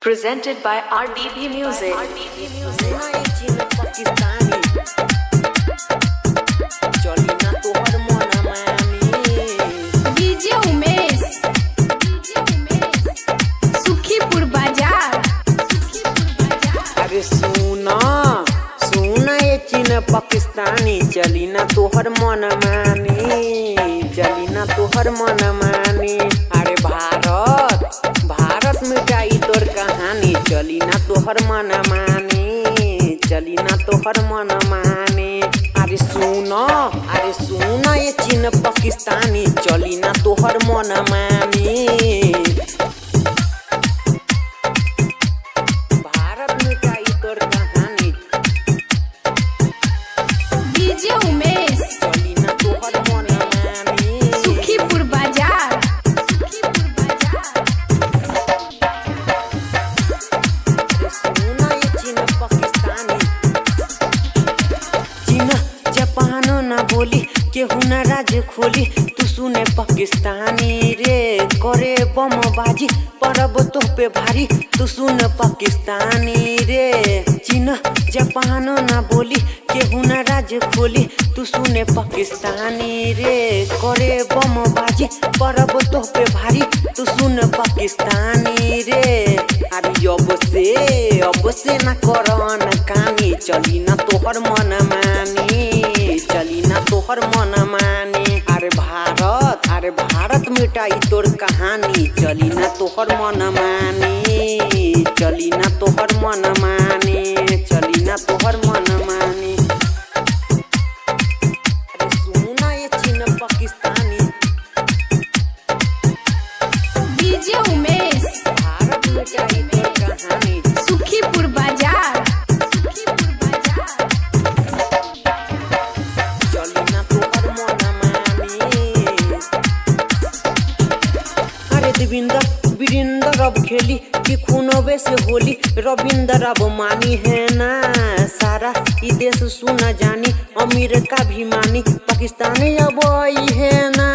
Presented by RDP Music. सुना ये चीन पाकिस्तानी चली ना तोहर मन मानी। डीजे उमेश, सुखीपुर बाजार। अरे सुना सुना ये चीन पाकिस्तानी चली ना तोहर मन मानी, चली ना तोहर मन मानी। अरे भारत भारत मिटाई तोर कहानी, चली ना तोहर मन मानी, चली ना तोहर मन मानी। अरे सुना ये चीन पाकिस्तानी चली ना तोहर मन मानी। भारत मिटाई तोर कहानी। डीजे उमेश, चली ना तोहर मन मानी। सुखीपुर बाजार। अरे सुना ये चीन पाकिस्तानी, चीन जापान ना बोली केहू ना राज खोली। तू सुने पाकिस्तानी रे करे बम बाजी परब तो पे भारी। तू सुन पाकिस्तानी रे, चीन जापान ना बोली केहू ना राज खोली। तू सुने पाकिस्तानी रे करे बम बाजी परब तो पे भारी। तू सुन पाकिस्तानी रे। अरे अब से ना करन कानी, चली ना तोहर मन मानी, चली ना तोहर मन मानी। अरे भारत मिटाई तोर कहानी, चली ना तोहर मन मानी, चली ना तोहर मन मानी, चली ना तोहर मन मानी। अरे सुना ये चीन पाकिस्तानी। डीजे उमेश, भारत मिटाई तोर कहानी। सुखीपुर बाजार। चली ना तोहर मन मानी। अरे देविंदर वीरेंद्र अब खेली कि खूनवे से होली। रविंद्र अब मानी है ना, सारा ई देश सुना जानी। अमीर का भी मानी पाकिस्तान अब आई है ना।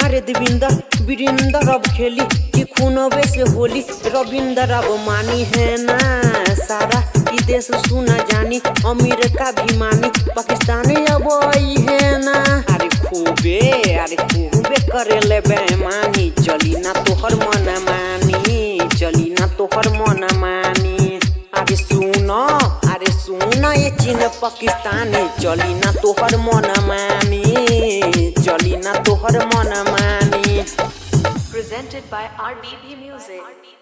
अरे देविंदर वीरेंद्र अब खेली कि खूनवे से होली। रविंद्र अब मानी है ना, सारा ई देश सुना जानी। अमीर का भी मानी पाकिस्तान अब आई है ना। अरे खूबे करे ले बेमानी, चली ना तोहर मन मानी, चली ना तोहर मन मानी। अरे सुन ये चीन पाकिस्तानी चली ना तोहर मन मानी, चली ना तोहर मन मानी। Presented by RDP Music.